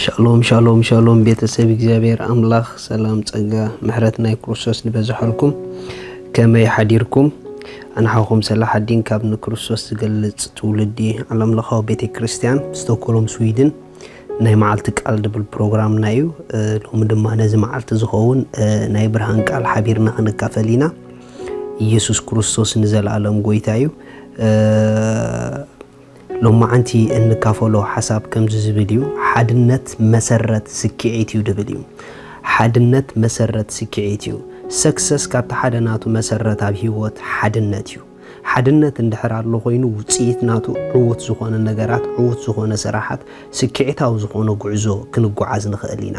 ሻሎም ሻሎም ሻሎም፣ ቤተሰብ እግዚኣብሔር ኣምላኽ ሰላም፣ ጸጋ፣ ምሕረት ናይ ክርስቶስ ንበዝሐልኩም። ከመይ ሓዲርኩም? ኣንሓኹም ሰላሓዲን ካብ ንክርስቶስ ዝገልጽ ትውልዲ ዓለምለኻዊ ቤተ ክርስቲያን፣ ስቶኮሎም ስዊድን። ናይ መዓልቲ ቃል ድብል ፕሮግራምና እዩ። እ፣ ሎሚ ድማ ነዚ መዓልቲ ዝኸውን፣ እ፣ ናይ ብርሃን ቃል ሓቢርና ክንካፈል ኢና። ኢየሱስ ክርስቶስ ንዘለኣለም ጎይታ እዩ። እ፣ ሎማዓንቲ እንካፈሎ ሓሳብ ከምዚ ዝብል እዩ። ሓድነት መሰረት ስክዒት እዩ ድብል እዩ። ሓድነት መሰረት ስክዒት እዩ። ሰክሰስ ካብቲ ሓደ ናቱ መሰረት ኣብ ህይወት ሓድነት እዩ። ሓድነት እንድሕር ኣሎ ኮይኑ ውፅኢት ናቱ ዕዉት ዝኾነ ነገራት፣ ዕዉት ዝኾነ ስራሓት፣ ስክዒታዊ ዝኾነ ጉዕዞ ክንጓዓዝ ንኽእል ኢና።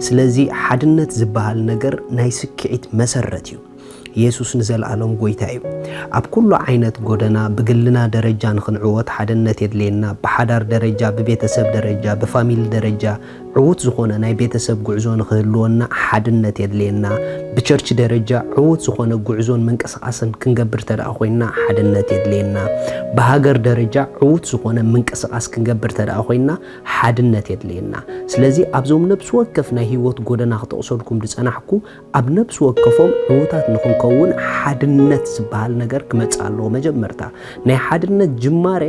ስለዚ ሓድነት ዝበሃል ነገር ናይ ስክዒት መሰረት እዩ። የሱስ ንዘለኣለም ጎይታ እዩ። ኣብ ኩሉ ዓይነት ጎደና ብግልና ደረጃ ንኽንዕወት ሓድነት የድልየና። ብሓዳር ደረጃ፣ ብቤተሰብ ደረጃ፣ ብፋሚሊ ደረጃ ዕዉት ዝኾነ ናይ ቤተሰብ ጉዕዞ ንኽህልወና ሓድነት የድልየና። ብቸርች ደረጃ ዕዉት ዝኾነ ጉዕዞን ምንቅስቓስን ክንገብር ተደኣ ኮይንና ሓድነት የድልየና። ብሃገር ደረጃ ዕዉት ዝኾነ ምንቅስቓስ ክንገብር ተደኣ ኮይንና ሓድነት የድልየና። ስለዚ ኣብዞም ነብሲ ወከፍ ናይ ህይወት ጎደና ክጠቕሰልኩም ዝጸናሕኩ ኣብ ነብሲ ወከፎም ዕዉታት ንኽንከውን ሓድነት ዝበሃል ነገር ክመጽእ ኣለዎ። መጀመርታ ናይ ሓድነት ጅማሬ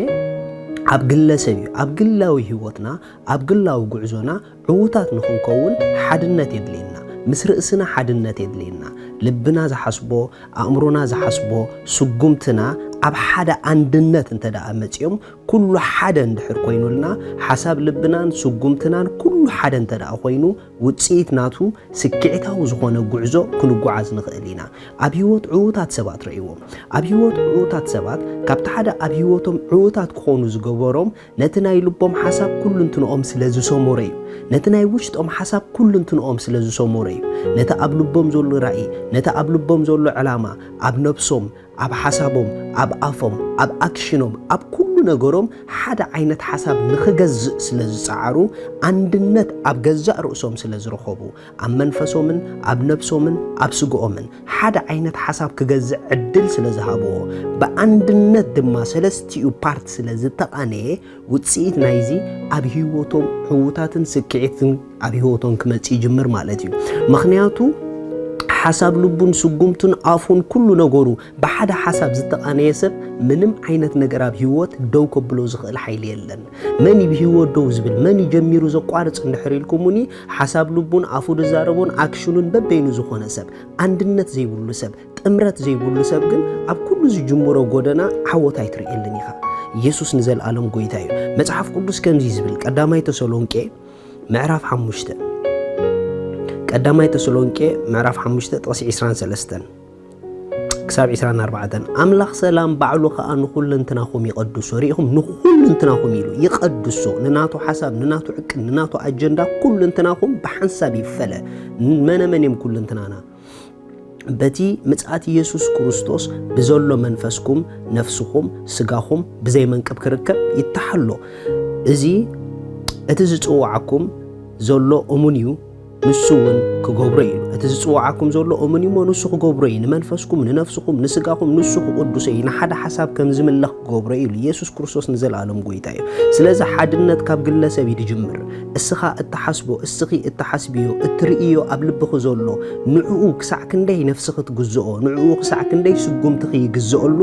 ኣብ ግለሰብ እዩ። ኣብ ግላዊ ህይወትና፣ ኣብ ግላዊ ጉዕዞና ዕዉታት ንኽንከውን ሓድነት የድልየና። ምስ ርእስና ሓድነት የድልየና። ልብና ዝሓስቦ፣ ኣእምሮና ዝሓስቦ፣ ስጉምትና ኣብ ሓደ ኣንድነት እንተ ደኣ መጺኦም፣ ኩሉ ሓደ እንድሕር ኮይኑልና፣ ሓሳብ ልብናን ስጉምትናን ኩሉ ሓደ እንተ ደኣ ኮይኑ፣ ውጽኢት ናቱ ስክዕታዊ ዝኾነ ጉዕዞ ክንጓዓዝ ንኽእል ኢና። ኣብ ህይወት ዕዉታት ሰባት ረእይዎም። ኣብ ህይወት ዕዉታት ሰባት፣ ካብቲ ሓደ ኣብ ህይወቶም ዕዉታት ክኾኑ ዝገበሮም፣ ነቲ ናይ ልቦም ሓሳብ ኩሉ እንትንኦም ስለ ዝሰመሮ እዩ። ነቲ ናይ ውሽጦም ሓሳብ ኩሉ እንትንኦም ስለ ዝሰመሮ እዩ። ነቲ ኣብ ልቦም ዘሎ ራእይ፣ ነቲ ኣብ ልቦም ዘሎ ዕላማ፣ ኣብ ነብሶም፣ ኣብ ሓሳቦም፣ ኣብ ኣፎም፣ ኣብ ኣክሽኖም፣ ኣብ ኩሉ ነገሮም ሓደ ዓይነት ሓሳብ ንኽገዝእ ስለ ዝጸዓሩ፣ ኣንድነት ኣብ ገዛእ ርእሶም ስለ ዝረኸቡ፣ ኣብ መንፈሶምን ኣብ ነብሶምን ኣብ ስግኦምን ሓደ ዓይነት ሓሳብ ክገዝእ ዕድል ስለ ዝሃብዎ፣ ብኣንድነት ድማ ሰለስቲኡ ፓርት ስለ ዝተቓነየ፣ ውጽኢት ናይዚ ኣብ ህይወቶም ዕዉታትን ስክዒትን ኣብ ህይወቶም ክመጽእ ይጅምር ማለት እዩ። ምኽንያቱ ሓሳብ ልቡን ስጉምቱን ኣፉን ኩሉ ነገሩ ብሓደ ሓሳብ ዝተቓነየ ሰብ ምንም ዓይነት ነገር ኣብ ህይወት ደው ከብሎ ዝኽእል ሓይሊ የለን። መን እዩ ብህይወት ደው ዝብል? መን እዩ ጀሚሩ ዘቋርጽ እንድሕር ኢልኩምኒ፣ ሓሳብ ልቡን ኣፉ ዝዛረቦን ኣክሽኑን በበይኑ ዝኾነ ሰብ፣ ኣንድነት ዘይብሉ ሰብ፣ ጥምረት ዘይብሉ ሰብ ግን ኣብ ኩሉ ዝጅምሮ ጎደና ዓወት ኣይትርእየሉን ኢኻ። ኢየሱስ ንዘለኣለም ጎይታ እዩ። መጽሓፍ ቅዱስ ከምዚ ዝብል፣ ቀዳማይ ተሰሎንቄ ምዕራፍ ሓሙሽተ፣ ቀዳማይ ተሰሎንቄ ምዕራፍ ሓሙሽተ ጥቕሲ ዕስራን ሰለስተን ክሳብ ዕስራን ኣርባዕተን፣ ኣምላኽ ሰላም ባዕሉ ኸኣ ንኹልንትናኹም ይቐድሶ። ርኢኹም፣ ንኹልንትናኹም ኢሉ ይቐድሶ። ንናቱ ሓሳብ፣ ንናቱ ዕቅድ፣ ንናቱ ኣጀንዳ ኩልንትናኹም ብሓንሳብ ይፈለ። መነመን እዮም ኩልንትናና? በቲ ምጽኣት ኢየሱስ ክርስቶስ ብዘሎ መንፈስኩም፣ ነፍስኹም፣ ስጋኹም ብዘይ መንቅብ ክርከብ ይተሓሎ። እዚ እቲ ዝጽውዓኩም ዘሎ እሙን እዩ፣ ንሱ እውን ክገብሮ እዩ። እቲ ዝጽውዓኩም ዘሎ እሙን እዩ እሞ ንሱ ክገብሮ እዩ። ንመንፈስኩም፣ ንነፍስኹም፣ ንስጋኹም ንሱ ክቕድሶ እዩ። ንሓደ ሓሳብ ከም ዝምለኽ ክገብሮ እዩ ኢሉ። ኢየሱስ ክርስቶስ ንዘለኣለም ጎይታ እዩ። ስለዚ ሓድነት ካብ ግለሰብ እዩ ዝጅምር። እስኻ እትሓስቦ፣ እስኺ እትሓስብዮ፣ እትርእዮ ኣብ ልብኺ ዘሎ፣ ንዕኡ ክሳዕ ክንደይ ነፍስኺ ትግዝኦ፣ ንዕኡ ክሳዕ ክንደይ ስጉምትኺ ይግዝኦሉ፣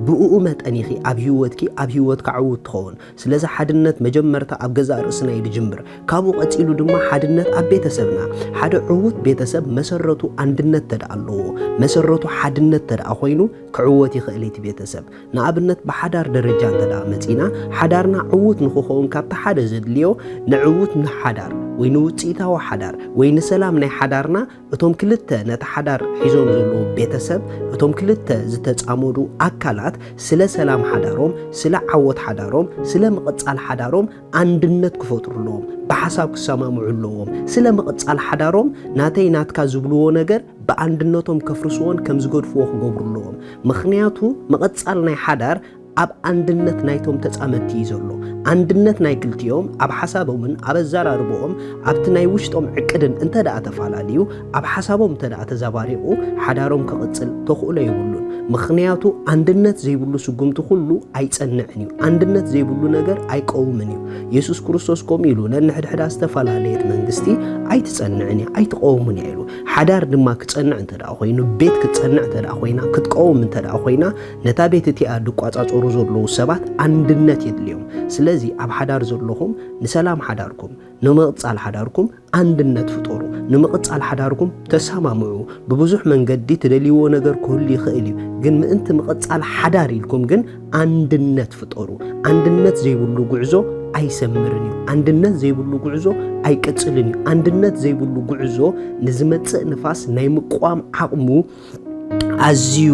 ብእኡ መጠን ኢኺ ኣብ ህይወትኪ፣ ኣብ ህይወትካ ዕዉት ትኸውን። ስለዚ ሓድነት መጀመርታ ኣብ ገዛእ ርእስና እዩ ዝጅምር። ካብኡ ቀጺሉ ድማ ሓድነት ኣብ ቤተሰብና። ሓደ ዕዉት ቤተሰብ መሰረቱ ኣንድነት ተደኣ ኣለዎ፣ መሰረቱ ሓድነት ተደኣ ኮይኑ ክዕወት ይኽእል እቲ ቤተሰብ። ንኣብነት ብሓዳር ደረጃ እንተ ደኣ መጺና፣ ሓዳርና ዕዉት ንኽኸውን ካብቲ ሓደ ዘድልዮ ንዕዉት ንሓዳር ወይ ንውጽኢታዊ ሓዳር ወይ ንሰላም ናይ ሓዳርና እቶም ክልተ ነቲ ሓዳር ሒዞም ዘለዉ ቤተሰብ፣ እቶም ክልተ ዝተጻመዱ ኣካላት ስለ ሰላም ሓዳሮም፣ ስለ ዓወት ሓዳሮም፣ ስለ ምቕጻል ሓዳሮም ኣንድነት ክፈጥሩ ኣለዎም። ብሓሳብ ክሰማምዑ ኣለዎም። ስለ ምቕጻል ሓዳሮም ናተይ ናትካ ዝብልዎ ነገር ብኣንድነቶም ከፍርስዎን ከም ዝገድፍዎ ክገብሩ ኣለዎም። ምኽንያቱ ምቕጻል ናይ ሓዳር ኣብ ኣንድነት ናይቶም ተጻመድቲ እዩ ዘሎ። ኣንድነት ናይ ክልቲኦም ኣብ ሓሳቦምን ኣብ ኣዘራርብኦም ኣብቲ ናይ ውሽጦም ዕቅድን እንተ ደኣ ተፈላለዩ፣ ኣብ ሓሳቦም እንተ ደኣ ተዘባሪቑ፣ ሓዳሮም ክቕጽል ተኽእሎ የብሉን። ምኽንያቱ፣ ኣንድነት ዘይብሉ ስጉምቲ ኩሉ ኣይጸንዕን እዩ። ኣንድነት ዘይብሉ ነገር ኣይቀውምን እዩ። የሱስ ክርስቶስ ከምኡ ኢሉ፣ ነንሕድሕዳ ዝተፈላለየት መንግስቲ ኣይትጸንዕን እያ፣ ኣይትቀውምን እያ ኢሉ። ሓዳር ድማ ክጸንዕ እንተ ደኣ ኮይኑ፣ ቤት ክትጸንዕ እንተ ደኣ ኮይና፣ ክትቀውም እንተ ደኣ ኮይና፣ ነታ ቤት እቲኣ ድቋጻጸሩ ዘለዉ ሰባት ኣንድነት የድልዮም። ስለዚ ኣብ ሓዳር ዘለኹም ንሰላም ሓዳርኩም፣ ንምቕጻል ሓዳርኩም ኣንድነት ፍጠሩ። ንምቕጻል ሓዳርኩም ተሰማምዑ። ብብዙሕ መንገዲ ትደልይዎ ነገር ክህሉ ይኽእል እዩ፣ ግን ምእንቲ ምቕጻል ሓዳር ኢልኩም ግን ኣንድነት ፍጠሩ። ኣንድነት ዘይብሉ ጉዕዞ ኣይሰምርን እዩ። ኣንድነት ዘይብሉ ጉዕዞ ኣይቅጽልን እዩ። ኣንድነት ዘይብሉ ጉዕዞ ንዝመጽእ ንፋስ ናይ ምቋም ዓቕሙ ኣዝዩ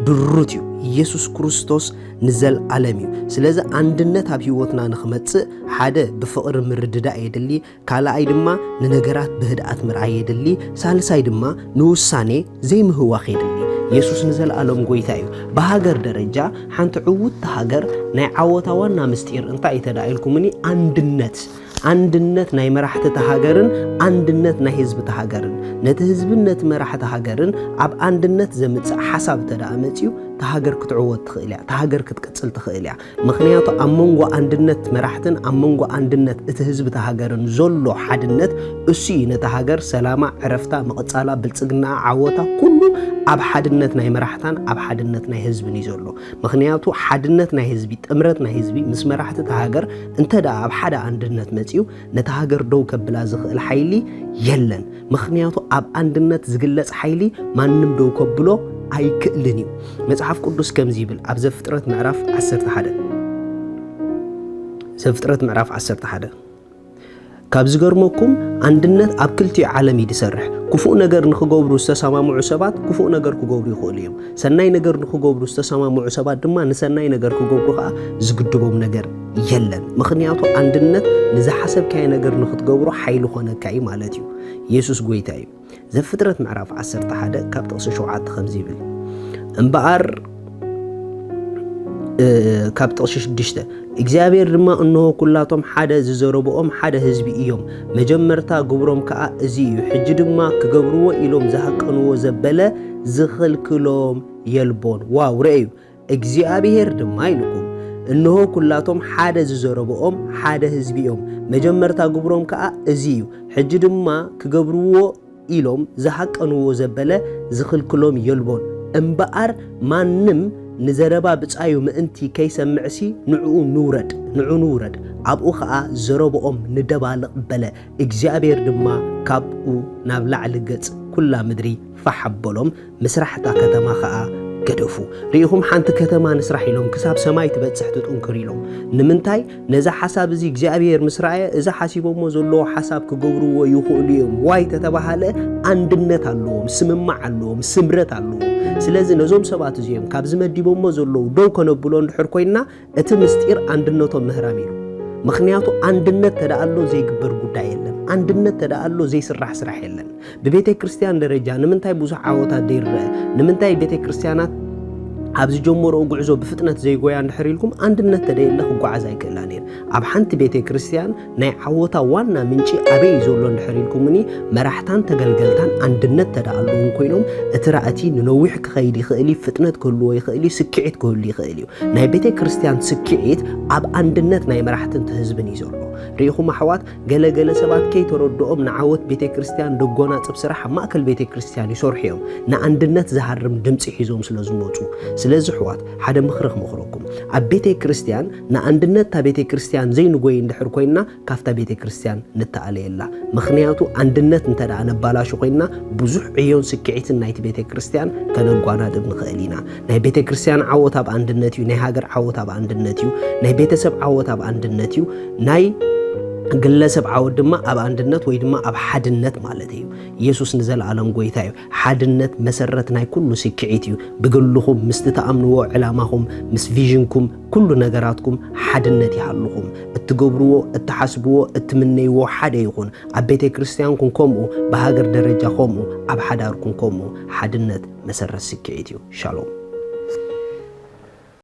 ድሩት እዩ። ኢየሱስ ክርስቶስ ንዘልኣለም እዩ። ስለዚ ኣንድነት ኣብ ህይወትና ንኽመጽእ ሓደ ብፍቕሪ ምርድዳእ የድሊ፣ ካልኣይ ድማ ንነገራት ብህድኣት ምርኣይ የድሊ፣ ሳልሳይ ድማ ንውሳኔ ዘይምህዋኽ የድሊ። ኢየሱስ ንዘልኣለም ጎይታ እዩ። ብሃገር ደረጃ ሓንቲ ዕውትቲ ሃገር ናይ ዓወታ ዋና ምስጢር እንታይ እዩ ተዳኢልኩምኒ? ኣንድነት። ኣንድነት ናይ መራሕቲ እታ ሃገርን ኣንድነት ናይ ህዝቢ እታ ሃገርን። ነቲ ህዝብን ነቲ መራሕቲ ሃገርን ኣብ ኣንድነት ዘምጽእ ሓሳብ እንተ ደኣ መጺኡ፣ እታ ሃገር ክትዕወት ትኽእል እያ፣ እታ ሃገር ክትቅጽል ትኽእል እያ። ምኽንያቱ ኣብ መንጎ ኣንድነት መራሕትን ኣብ መንጎ ኣንድነት እቲ ህዝቢ እታ ሃገርን ዘሎ ሓድነት እሱ እዩ ነታ ሃገር ሰላማ፣ ዕረፍታ፣ ምቕጻላ፣ ብልጽግናኣ፣ ዓወታ ኩሉ ኣብ ሓድነት ናይ መራሕታን ኣብ ሓድነት ናይ ህዝብን እዩ ዘሎ። ምኽንያቱ ሓድነት ናይ ህዝቢ፣ ጥምረት ናይ ህዝቢ ምስ መራሕቲ እታ ሃገር እንተ ደኣ ኣብ ሓደ ኣንድነት መጺኡ ነታ ሃገር ደው ከብላ ዝኽእል ሓይሊ የለን። ምኽንያቱ ኣብ ኣንድነት ዝግለጽ ሓይሊ ማንም ደው ከብሎ ኣይክእልን እዩ። መጽሓፍ ቅዱስ ከምዚ ይብል ኣብ ዘፍጥረት ምዕራፍ ዓሰርተ ሓደ፣ ዘፍጥረት ምዕራፍ ዓሰርተ ሓደ ካብ ዝገርመኩም ኣንድነት ኣብ ክልቲኡ ዓለም እዩ ዝሰርሕ። ክፉእ ነገር ንኽገብሩ ዝተሰማምዑ ሰባት ክፉእ ነገር ክገብሩ ይኽእሉ እዮም። ሰናይ ነገር ንኽገብሩ ዝተሰማምዑ ሰባት ድማ ንሰናይ ነገር ክገብሩ ከኣ ዝግድቦም ነገር የለን። ምኽንያቱ ኣንድነት ንዝሓሰብካዮ ነገር ንኽትገብሮ ሓይሊ ኮነካ እዩ ማለት እዩ። ኢየሱስ ጎይታ እዩ። ዘፍጥረት ምዕራፍ ዓሰርተ ሓደ ካብ ጥቕሲ ሸውዓተ ከምዚ ይብል፣ እምበኣር፣ እ፣ ካብ ጥቕሲ ሽዱሽተ፣ እግዚኣብሔር ድማ፣ እንሆ፣ ኩላቶም ሓደ ዝዘረብኦም ሓደ ህዝቢ እዮም፣ መጀመርታ ግብሮም ከኣ እዚ እዩ፣ ሕጂ ድማ ክገብርዎ ኢሎም ዝሃቀንዎ ዘበለ ዝኽልክሎም የልቦን። ዋው፣ ረእዩ። እግዚኣብሔር ድማ ኢልኩም፣ እንሆ፣ ኩላቶም ሓደ ዝዘረብኦም ሓደ ህዝቢ እዮም፣ መጀመርታ ግብሮም ከኣ እዚ እዩ፣ ሕጂ ድማ ክገብርዎ ኢሎም ዝሃቀንዎ ዘበለ ዝኽልክሎም የልቦን። እምበኣር ማንም ንዘረባ ብጻዩ ምእንቲ ከይሰምዕሲ ንዕኡ ንውረድ፣ ንዑ ንውረድ፣ ኣብኡ ኸኣ ዘረብኦም ንደባልቕ በለ። እግዚኣብሔር ድማ ካብኡ ናብ ላዕሊ ገጽ ኩላ ምድሪ ፋሕ ኣበሎም፣ ምስራሕ እታ ከተማ ኸኣ ገደፉ። ርኢኹም፣ ሓንቲ ከተማ ንስራሕ ኢሎም ክሳብ ሰማይ ትበጽሕ ትጥንክር ኢሎም። ንምንታይ? ነዚ ሓሳብ እዚ እግዚኣብሔር ምስ ረኣየ፣ እዚ ሓሲቦሞ ዘለዉ ሓሳብ ክገብርዎ ይኽእሉ እዮም። ዋይ ተተባሃለ፣ ኣንድነት ኣለዎም፣ ስምማዕ ኣለዎም፣ ስምረት ኣለዎም። ስለዚ ነዞም ሰባት እዚኦም ካብዚ መዲቦሞ ዘለዉ ደው ከነብሎ እንድሕር ኮይንና፣ እቲ ምስጢር ኣንድነቶም ምህራም እዩ። ምኽንያቱ ኣንድነት ተደኣሎ ዘይግበር ጉዳይ የለን። ኣንድነት ተደኣሎ ዘይስራሕ ስራሕ የለን። ብቤተ ክርስቲያን ደረጃ ንምንታይ ብዙሕ ዓወታት ዘይረአ? ንምንታይ ቤተ ክርስቲያናት ኣብ ዝጀመረኦ ጉዕዞ ብፍጥነት ዘይጎያ እንድሕር ኢልኩም፣ ኣንድነት ተደየለ ክጓዓዝ ኣይክእላን እየን። ኣብ ሓንቲ ቤተ ክርስቲያን ናይ ዓወታ ዋና ምንጪ ኣበይ እዩ ዘሎ እንድሕር ኢልኩምኒ፣ መራሕታን ተገልገልታን ኣንድነት ተደኣለዎም ኮይኖም፣ እቲ ራእቲ ንነዊሕ ክኸይድ ይኽእል እዩ፣ ፍጥነት ክህልዎ ይኽእል እዩ፣ ስክዒት ክህሉ ይኽእል እዩ። ናይ ቤተ ክርስቲያን ስክዒት ኣብ ኣንድነት ናይ መራሕትን እቲ ህዝብን እዩ ዘሎ። ርኢኹም ኣሕዋት፣ ገለ ገለ ሰባት ከይተረድኦም ንዓወት ቤተ ክርስቲያን ደጎናጽብ ስራሕ ኣብ ማእከል ቤተ ክርስቲያን ይሰርሑ እዮም። ንኣንድነት ዝሃርም ድምጺ ሒዞም ስለ ዝመጹ። ስለዚ ኣሕዋት፣ ሓደ ምኽሪ ክመኽረኩም። ኣብ ቤተ ክርስቲያን ንኣንድነት እታ ቤተ ክርስቲያን ዘይንጎይ እንድሕር ኮይንና፣ ካብታ ቤተ ክርስቲያን ንተኣለየላ። ምኽንያቱ ኣንድነት እንተ ደኣ ነባላሹ ኮይንና፣ ብዙሕ ዕዮን ስክዒትን ናይቲ ቤተ ክርስቲያን ከነጓናጽብ ንኽእል ኢና። ናይ ቤተ ክርስቲያን ዓወት ኣብ ኣንድነት እዩ። ናይ ሃገር ዓወት ኣብ ኣንድነት እዩ። ናይ ቤተሰብ ዓወት ኣብ ኣንድነት እዩ። ናይ ግለሰብ ዓወት ድማ ኣብ ኣንድነት ወይ ድማ ኣብ ሓድነት ማለት እዩ። ኢየሱስ ንዘለኣለም ጎይታ እዩ። ሓድነት መሰረት ናይ ኩሉ ስክዒት እዩ። ብግልኹም፣ ምስቲ ትኣምንዎ ዕላማኹም፣ ምስ ቪዥንኩም፣ ኩሉ ነገራትኩም ሓድነት ይሃልኹም። እትገብርዎ፣ እትሓስብዎ፣ እትምነይዎ ሓደ ይኹን። ኣብ ቤተ ክርስቲያንኩም ከምኡ፣ ብሃገር ደረጃ ከምኡ፣ ኣብ ሓዳርኩም ከምኡ። ሓድነት መሰረት ስክዒት እዩ። ሻሎም።